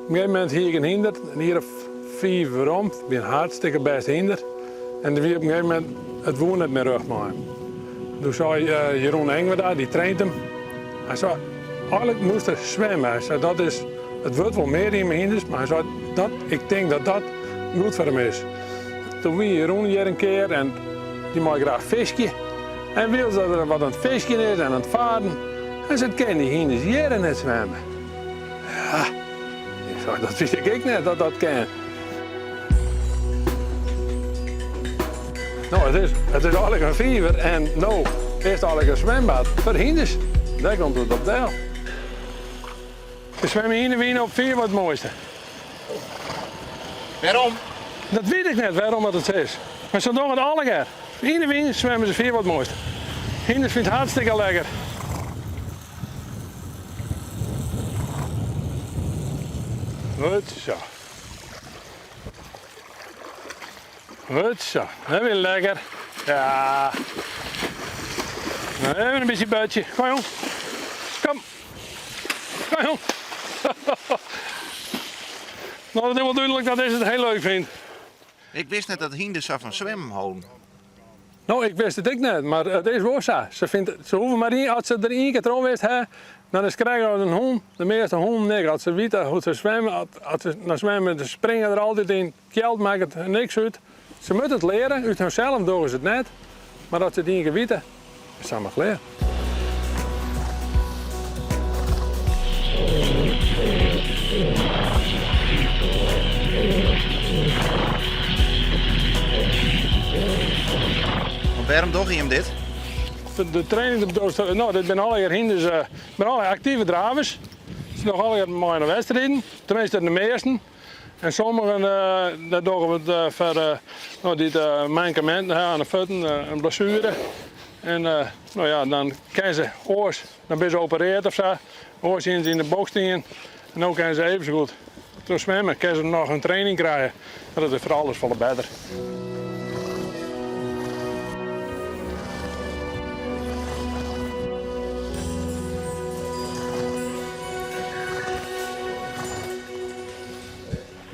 Op in gegeven momint hie ik in hynder, in jier of fiif werom, wie in hartstikke bêst hynder. En der wie op in gegeven momint, it woe net mear rjocht mei him. Doe sei Jeroen Engwerda, dy traint him, hy sei, eigenlik moast er swimme. Hy sei, dat is, it wurdt wol mear yn mei hynders, mar hy sei, dat, ik tink dat dat goed foar him is. Doe wie Jeroen hjir in kear en dy mei graach fiskje. En wylst dat er wat oan it fiskjen is en oan it faren, hy sei, kin dy hynders hjir net swimme? Ja, ik sei, dat wist ik ek net dat dat kin. No, it is, it is eigenlik in fiver en no is it eigenlik in swimbad foar hynders. Dêr komt it op del. Se swimme yn de wyn op fier wat it moaiste. Wêrom? Dat wit ik net wêrom dat it sa is. Mar se dogge it allegear. Yn de wyn swimme se fier wat moaiste. Hynders fynt it hartstikke lekker. Goed zo. Goed zo. Dat wie lekker. Ja. Even in bytsje buitsje. Kom jong. Kom. Kom jong. No, it is wol dúdlik dat dizze it hiel leuk fynt. Ik wist net dat hynders sa fan swimmen holden. No, ik wist it ek net, mar it is wol sa. Se fynt, se hoege mar ien, as se der ien kear troch west ha, dan is it krekt as in hûn, de measte hûnen ek, as se witte hoe't se swimme, as se dan swimme, se springe der altyd yn, kjeld makket niks út. Se moatte it leare, út harsels dogge se it net, mar as se it ien kear witte, is it samar klear. Want wêrom dogge jim dit? De training, no, dit binne allegear hynders, binne allegear aktive dravers. Se dogge allegear mei oan de wedstriden, tenminste de measten. En sommigen, dêr dogge we it foar, no, dy't mankeminten ha oan de fuotten, in blessuere. En no ja, dan kinne se oars, dan binne se opereard of sa, oars hiene se yn de boks stien. En no kinne se even sa goed troch swimmen, kinne se noch in training krije. En dat is foar alles folle better.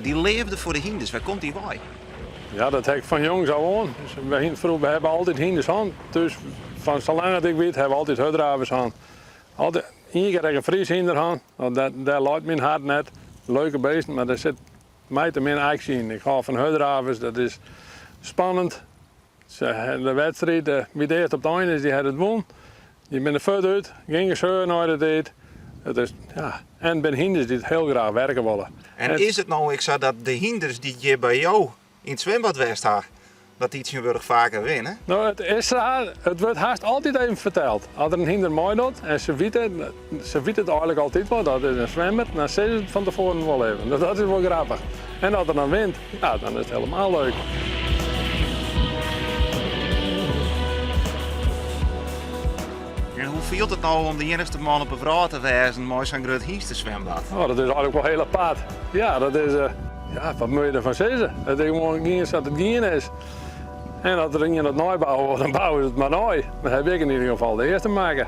Dy leafde foar de hynders, wêr komt dy wei? Ja, dat ha ik fan jongs ôf oan. We hawwe altyd hynders hân. Thús, fan salang as ik wit, hawwe we altyd hurddravers hân. Altyd, ien kear ha ik in Frysk hynder hân. No, dêr leit myn hert net. Leuke beesten, mar dêr sit my te min aksje yn. Ik hâld fan hurddravers, dat is spannend. De wedstriid, wie it earst op it ein is, dy hat it wûn. Je binne der fuort út, gjin geseur nei de tiid. It is, ja, en it binne hynders dy't hiel graach werke wolle. En is it no ek sa dat de hynders dy't hjir by jo yn it swimbad west ha, dat dy tsjintwurdich faker winne? No, it is sa, it wurdt hast altyd even ferteld. As der in hynder meidocht en se witte, se witte it eigenlik altyd wol, dat is in swimmer, dan sizze se it fan tefoaren wol even. Dus dat is wol grappich. En as er dan wint, ja, dan is it helemaal leuk. En hoe fielt it no om de iennichste man op 'e wrâld te wêzen mei sa'n grut hynsteswimbad? Oh, dat is eigenlik wol hiel apart. Ja, dat is, ja, wat moat je derfan sizze? It is gewoan gien sa't it gien is. En as der ien dat neibouwe wol, dan bouwe se it mar nei. Dan ha ik yn ieder gefal de earste makke.